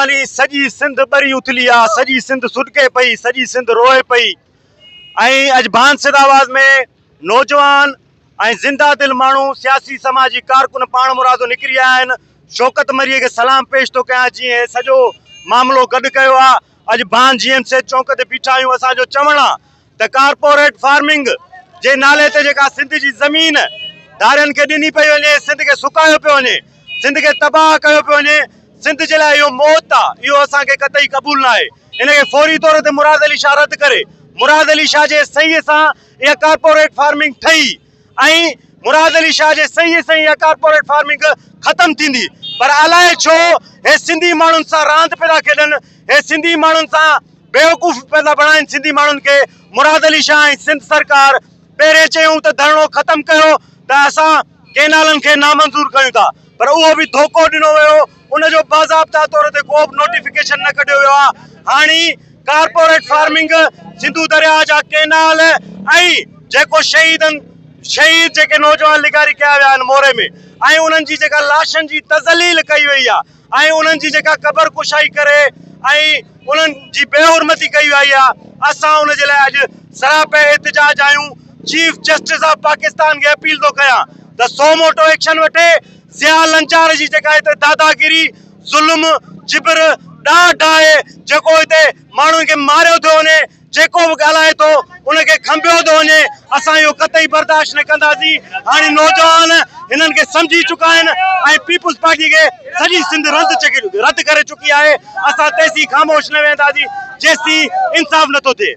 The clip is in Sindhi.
مهرباني سڄي سنڌ ٻري اٿلي آ سڄي سنڌ سڏڪي پئي سڄي سنڌ روئي پئي ۽ اڄ ڀان سڌ آواز ۾ نوجوان ۽ زنده دل ماڻهو سياسي سماجي ڪارڪن پاڻ مرادو نڪري آيا آهن شوڪت مريء کي سلام پيش ٿو ڪيان جيئن هي سڄو معاملو گڏ ڪيو آ اڄ ڀان جي ايم سيد چونڪ تي بيٺا آهيون اسان جو چوڻ آ ته ڪارپوريٽ فارمنگ جي نالي تي جيڪا سنڌ جي زمين ڌارين کي ڏني پئي وڃي سنڌ کي سڪايو پيو وڃي سنڌ کي تباهه ڪيو پيو وڃي سنڌ جي لاء اهو موت آ اهو اسان کي قطعي قبول ناهي ان کي فوري طور تي مراد علي شاهه رد ڪري مراد علي شاهه جي صحيح سان اها ڪارپوريٽ فارمنگ ٺهي ۽ مراد علي شاهه جي صحيح سان اها ڪارپوريٽ فارمنگ ختم ٿيندي پر الائي ڇو هي سنڌي ماڻهن سان راند پيا ٿا کيڏن هي سنڌي ماڻهن سان بيوقوف پيا ٿا بڻائن سنڌي ماڻهن کي مراد علي شاهه ۽ سنڌ سرڪار پهرين چيائون ته ڌرڻو ختم ڪيو ته اسان ڪينالن کي نامنظور ڪيون ٿا پر اهو به ڌوڪو ڏنو ويو ان جو باضابطا طور تي ڪو به نوٽيفڪيشن نه ڪڍيو ويو آهي هاڻي ڪارپوريٽ فارمنگ سنڌو درياهه جا ڪينال ۽ جيڪو شهيدن شهيد جيڪي نوجوان لغاري ڪيا ويا آهن موري ۾ ۽ انهن جي جيڪا لاشن جي تذليل ڪئي وئي آهي ۽ انهن جي جيڪا قبر ڪشائي ڪري ۽ انهن جي بي حرمتي ڪئي وئي آهي اسان ان جي لاء اڄ سراپي احتجاج آهيون چيف جسٽس آف پاڪستان کي اپيل ٿو ڪيان ته سو موٽو ايڪشن وٺي ضياء لنجار جي جيڪا هتي داداگيري، ظلم، جبر، ڏاڍ آهي، جيڪو هتي ماڻهن کي ماريو ٿو وڃي، جيڪو به ڳالهائي ٿو ان کي کنڀيو ٿو وڃي، اسان اهو قطعي برداشت نه ڪنداسين، هاڻي نوجوان هنن کي سمجهي چڪا آهن ۽ پيپلز پارٽي کي سڄي سنڌ رد رد ڪري چڪي آهي، اسان تيسين خاموش نه ويهنداسين جيسين انصاف نٿو ٿئي.